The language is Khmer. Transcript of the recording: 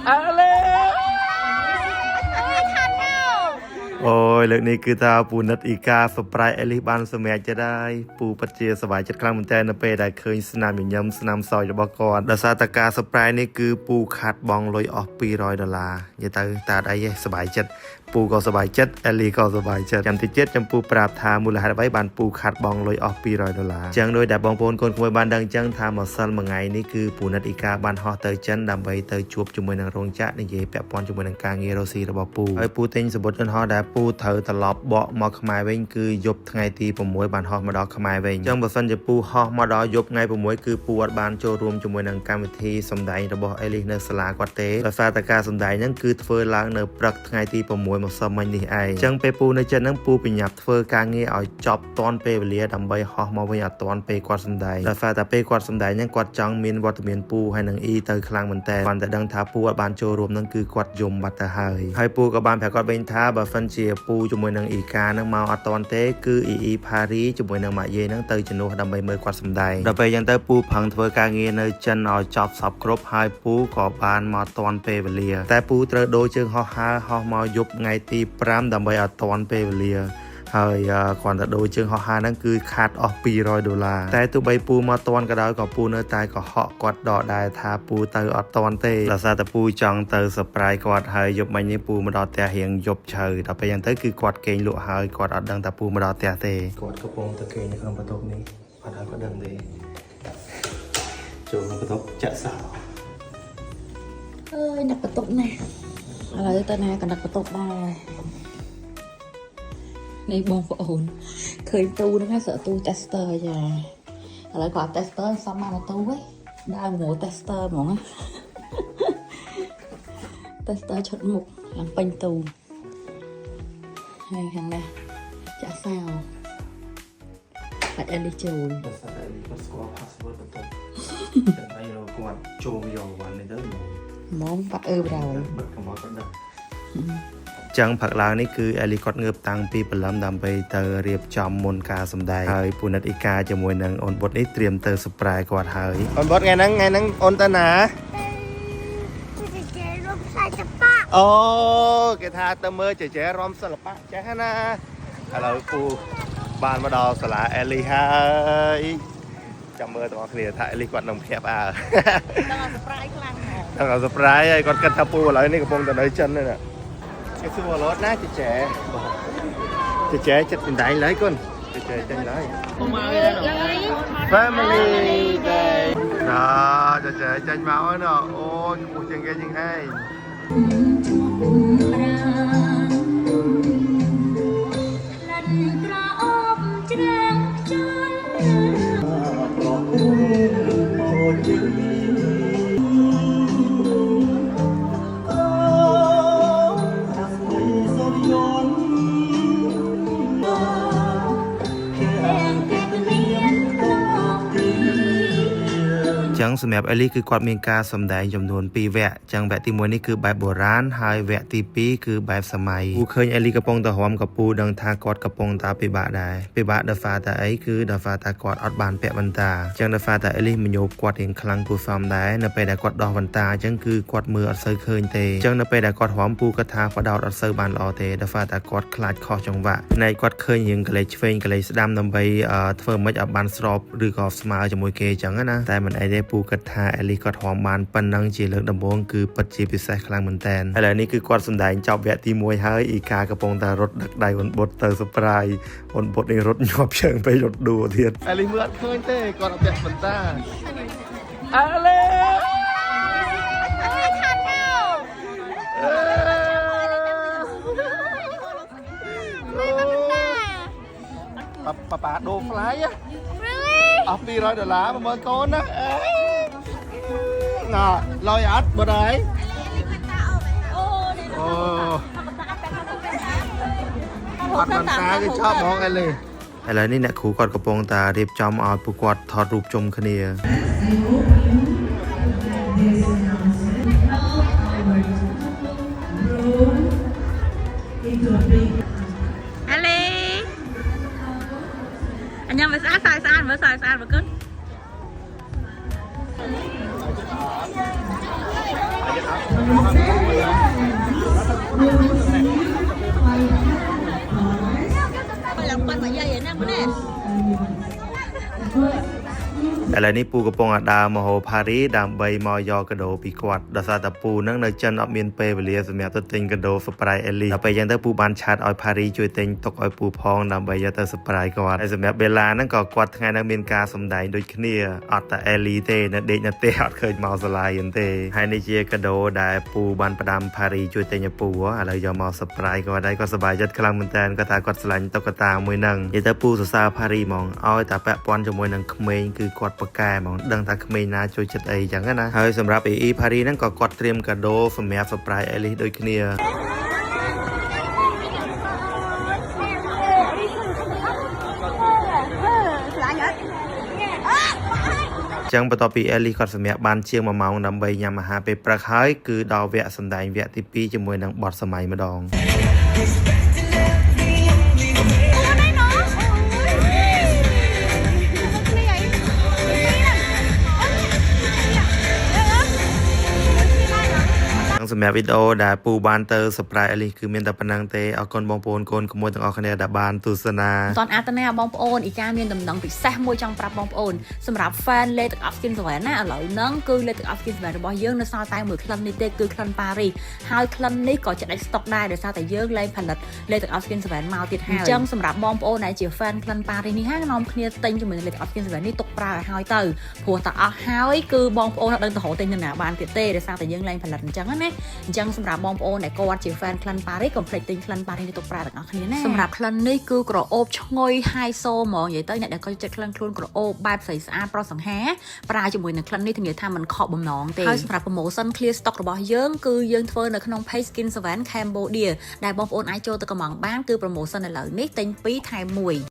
អាឡេ អើយខាត់មក អូយលើកនេះគឺថាពូនិតអ៊ីកា surprise អេលីសបានសម្រេចចិត្តហើយពូពិតជាសប្បាយចិត្តខ្លាំងមែនទែននៅពេលដែលឃើញស្នាមញញឹមស្នាមសើចរបស់គាត់ដោយសារតែការ surprise នេះគឺពូខាត់បងលុយអស់200ដុល្លារនិយាយទៅតាអត់អីទេសប្បាយចិត្តពូក៏សប្បាយចិត្តអេលីក៏សប្បាយចិត្តចាំតិចទៀតចាំពូប្រាប់ថាមូលហេតុអ្វីបានពូខាត់បងលុយអស់200ដុល្លារអញ្ចឹងដោយដែលបងប្អូនកូនក្មួយបានដឹងអញ្ចឹងថាម្សិលមួយថ្ងៃនេះគឺពូនិតអ៊ីកាបានហោះទៅចិនដើម្បីទៅជួបជាមួយនឹងរោងចក្រនិយាយពាក់ព័ន្ធជាមួយនឹងការងាររកស៊ីរបស់ពូហើយពូទិញសំបុត្រយន្តហោះដែលពូត្រូវត្រឡប់បកមកខ្មែរវិញគឺយប់ថ្ងៃទី6បានហោះមកដល់ខ្មែរវិញអញ្ចឹងបើសិនជាពូហោះមកដល់យប់ថ្ងៃ6គឺពូអត់បានចូលរួមជាមួយនឹងកម្មវិធីសម្ដែងរបស់អេលីសនៅសាលាគាត់ទេដោយសារតែការសម្ដែងហ្នឹងគឺធ្វើឡើងនៅព្រឹកថ្ងៃទី6ម្សិលមិញនេះឯងអញ្ចឹងពេលពូនៅចិនហ្នឹងពូប្រញាប់ធ្វើការងារឲ្យចប់ទាន់ពេលវេលាដើម្បីហោះមកវិញឲ្យទាន់ពេលគាត់សម្ដែងដោយសារតែពេលគាត់សម្ដែងហ្នឹងគាត់ចង់មានវត្តមានពូហើយនឹងអ៊ីទៅខ្លាំងមែនតើគាត់តែដឹងថាពូអត់បានចូលរួមហ្នឹងគឺគាត់យំបាត់ទៅហើយហើយពូក៏បានប្រាប់គាត់វិញថាបើសិនជាពូជាមួយនឹងអ៊ីកាហ្នឹងមកអត់ទាន់ទេគឺអ៊ីអ៊ីផារីជាមួយនឹងម៉ាក់យាយហ្នឹងទៅជំនួសដើម្បីមើលគាត់សម្ដែងដល់ពេលអញ្ចឹងទៅពូប្រឹងធ្វើការងារនៅចិនឲ្យចប់សពគ្រប់ហើយពូក៏បានមកទាន់ពេលវេលាតែពូត្រូវដូរជើងហោះហើរហោះមកយប់ថ្ងៃទី5ដើម្បីឲ្យទាន់ពេលវេលា ហើយគ្រាន់តែដូរជើងហោះហើរហ្នឹងគឺខាតអស់200ដុល្លារតែទោះបីពូមកទាន់ក៏ដោយក៏ពូនៅតែកុហកគាត់ដកដែរថាពូទៅអត់ទាន់ទេដោយសារតែពូចង់ទៅ surprise គាត់ហើយយប់មិញនេះពូមកដល់ផ្ទះរៀងយប់ជ្រៅដល់ពេលអញ្ចឹងទៅគឺគាត់គេងលក់ហើយគាត់អត់ដឹងថាពូមកដល់ផ្ទះទេគាត់កំពុងតែគេងនៅក្នុងបន្ទប់នេះអត់ឲ្យគាត់ដឹងទេចូលក្នុងបន្ទប់ចាក់សោ អើយនឹកបន្ទប់ណាស់ឥឡូវទៅណាក៏នឹកបន្ទប់ដែរនេះបងប្អូនឃើញទូហ្នឹងហើយសើទូ tester ចាឥឡូវគាត់ tester សំមកមកទូហ៎ដើរមក tester ហ្មងណា tester ឈុតមុខឡើងពេញទូហើយខាងនេះចាក់សោបាច់អីនេះចូល ដោយសារតែគាត់ស្គាល់ password បន្ទប់តែឯងរកគាត់ចូលយកវ៉ាន់នេះទៅហ្មង ហ្មងបាក់អឺបដល់ បិទកុំឲ្យគាត់ដឹងចឹងផឹកឡើងនេះគឺអេលីគាត់ងើបតាំងពីព្រលឹមដើម្បីទៅរៀបចំមុនការសម្ដែងហើយពូនិតអ៊ីកាជាមួយនឹងអូនបុតនេះត្រៀមទៅ surprise គាត់ហើយ អូនបុតថ្ងៃហ្នឹងថ្ងៃហ្នឹងអូនទៅណា ចេចេរូបសាច់ប៉ា អូគេថាទៅមើលចេចេរំសិល្បៈចេះណាឥឡូវពូបានមកដល់សាលាអេលីហើយចាំមើលទាំងអស់គ្នាថាអេលីគាត់នឹងភ្ញាក់ផ្អើល ដល់ surprise ខ្លាំងហ្មង ដល់ឲ្យ surprise ហើយគាត់គិតថាពូឥឡូវនេះកំពុងតែនៅចិនហ្នឹងណាគេសួររត់ណាចេចេចេចេចិត្តដណ្ដែងឡើយគុនចេចេចេញឡើយ Family Day ណាចេចេចេញមកហើយណអូយខ្ពស់ជាងគេជាងឯង ក្លិនក្រអូបច្រាំងខ្យល់ ចឹងសម្រាប់អេលីគឺគាត់មានការសម្ដែងចំនួន2វគ្គចឹងវគ្គទី1នេះគឺបែបបុរាណហើយវគ្គទី2គឺបែបសម័យពូឃើញអេលីកំពុងតែរាំក៏ពូដឹងថាគាត់កំពុងតែពិបាកដែរពិបាកដោយសារតែអីគឺដោយសារតែគាត់អត់បានពាក់វ៉ែនតាចឹងដោយសារតែអេលីមញោបគាត់រៀងខ្លាំងគួរសមដែរនៅពេលដែលគាត់ដោះវ៉ែនតាចឹងគឺគាត់មើលអត់សូវឃើញទេចឹងនៅពេលដែលគាត់រាំពូគាត់ថាផ្ដោតអត់សូវបានល្អទេដោយសារតែគាត់ខ្លាចខុសចង្វាក់ផ្នែកគាត់ឃើញរៀងកលេចឆ្វេងកលេចស្ដាំដើម្បីធ្វើម៉េចឲ្យបានស្របឬក៏ស្មើជាមួយគេចឹងណាតែមិនអីទេពូគិតថាអេលីគាត់រាំបានប៉ុណ្ណឹងជាលើកដំបូងគឺពិតជាពិសេសខ្លាំងមែនតើឥឡូវនេះគឺគាត់សម្ដែងចប់វគ្គទី1ហើយអ៊ីកាកំពុងតែរត់ដឹកដៃអូនបុតទៅ surprise អូនបុតនេះរត់ញាប់ជើងពេករត់ដួលទៀត អេលីមើលអត់ឃើញទេគាត់អត់ពាក់បន្តាអាឡេ អើយខាត់មក ប៉ាប៉ាប៉ាដូរ fly អស់200ដុល្លារមកមើលកូនណាអេណលយអត់បើដែរអូអត់បន្តាគឺชอบហ្មងអេលី ឥឡូវនេះអ្នកគ្រូគាត់កំពុងតែរៀបចំឲ្យពួកគាត់ថតរូបជុំគ្នា អាឡេអញញ៉ាំឲ្យស្អាតស្អាតស្អាតមើលស្អាតស្អាតមើលគុន ឥឡូវនេះពូកំពុងអាដើរមកហៅផារីដើម្បីមកយកកាដូពីគាត់ដោយសារតែពូនឹងនៅចិនអត់មានពេលវេលាសម្រាប់ទៅទិញកាដូ surprise អេលីដល់ពេលអញ្ចឹងទៅពូបាន chat ឲ្យផារីជួយទិញទុកឲ្យពូផងដើម្បីយកទៅ surprise គាត់ហើយសម្រាប់បេឡាហ្នឹងក៏គាត់ថ្ងៃហ្នឹងមានការសម្ដែងដូចគ្នាអត់តែអេលីទេនៅដេកនៅផ្ទះអត់ឃើញមកសាលាយទេហើយនេះជាកាដូដែលពូបានផ្ដាំផារីជួយទិញឲ្យពូឥឡូវយកមក surprise គាត់ហើយគាត់សប្បាយចិត្តខ្លាំងមែនតើគាត់ថាគាត់ស្រឡាញ់តុក្កតាមួយហ្នឹងនិយាយទៅពូសរសើរផារីហ្មងឲ្យតែពាក់ព័ន្ធជាមួយនឹងក្មេងគឺគាត់ប្រកែហ្មងដឹងថាក្មេងណាចូលចិត្តអីចឹងណាហើយសម្រាប់ AE ផារីហ្នឹងក៏គាត់ត្រៀមកាដូសម្រាប់ surprise អេលីដូចគ្នា ចឹងបន្ទាប់ពីអេលីគាត់សម្រាប់បានជាង1ម៉ោងដើម្បីញ៉ាំអាហារពេលព្រឹកហើយគឺដល់វគ្គសម្ដែងវគ្គទី2ជាមួយនឹងបទសម័យម្ដង សម្រាប់វីដេអូដែលពូបានទៅ surprise អេលីគឺមានតែប៉ុណ្្នឹងទេអរគុណបងប្អូនកូនក្មួយទាំងអស់គ្នាដែលបានទស្សនា តនអាតនាបងប្អូនអ៊ីកាមានដំណឹងពិសេសមួយចង់ប្រាប់បងប្អូនសម្រាប់ fan លេទឹកអប់ Skin 7ណាឥឡូវហ្នឹងគឺលេទឹកអប់ Skin 7របស់យើងនៅសល់តែមួយក្លិននេះទេគឺក្លិនប៉ារីសហើយក្លិននេះក៏จะដាច់ស្តុកដែរដោយសារតែយើងលែងផលិតលេទឹកអប់ Skin 7មកទៀតហើយអញ្ចឹងសម្រាប់បងប្អូនដែលជា fan ក្លិនប៉ារីសនេះហានាំគ្នាទិញជាមួយនឹងលេទឹកអប់ Skin 7នេះទុកប្រើឲ្យហើយទៅព្រោះតែអស់ហើយគឺបងប្អូនអត់ដឹងទៅរកទិញនៅណាបានទៀតទេដោយសារតែយើងលែងផលិតអញ្ចឹងណាអញ្ចឹងសម្រាប់បងប្អូនដែលគាត់ជា fan ក្លិនប៉ារីសកុំភ្លេចទិញក្លិនប៉ារីសនេះទុកប្រើទាំងអស់គ្នាណាសម្រាប់ក្លិននេះគឺក្រអូបឈ្ងុយហៃសូហ្មងនិយាយទៅអ្នកដែលគាត់ចិត្តក្លិនខ្លួនក្រអូបបែបស្រីស្អាតប្រុសសង្ហាប្រើជាមួយនឹងក្លិននេះធានាថាមិនខកបំណងទេហើយសម្រាប់ promotion clear stock របស់យើងគឺយើងធ្វើនៅក្នុង page Skin 7 Cambodia ដែលបងប្អូនអាចចូលទៅកម្មង់បានគឺ promotion ឥឡូវនេះទិញ2ថែម1។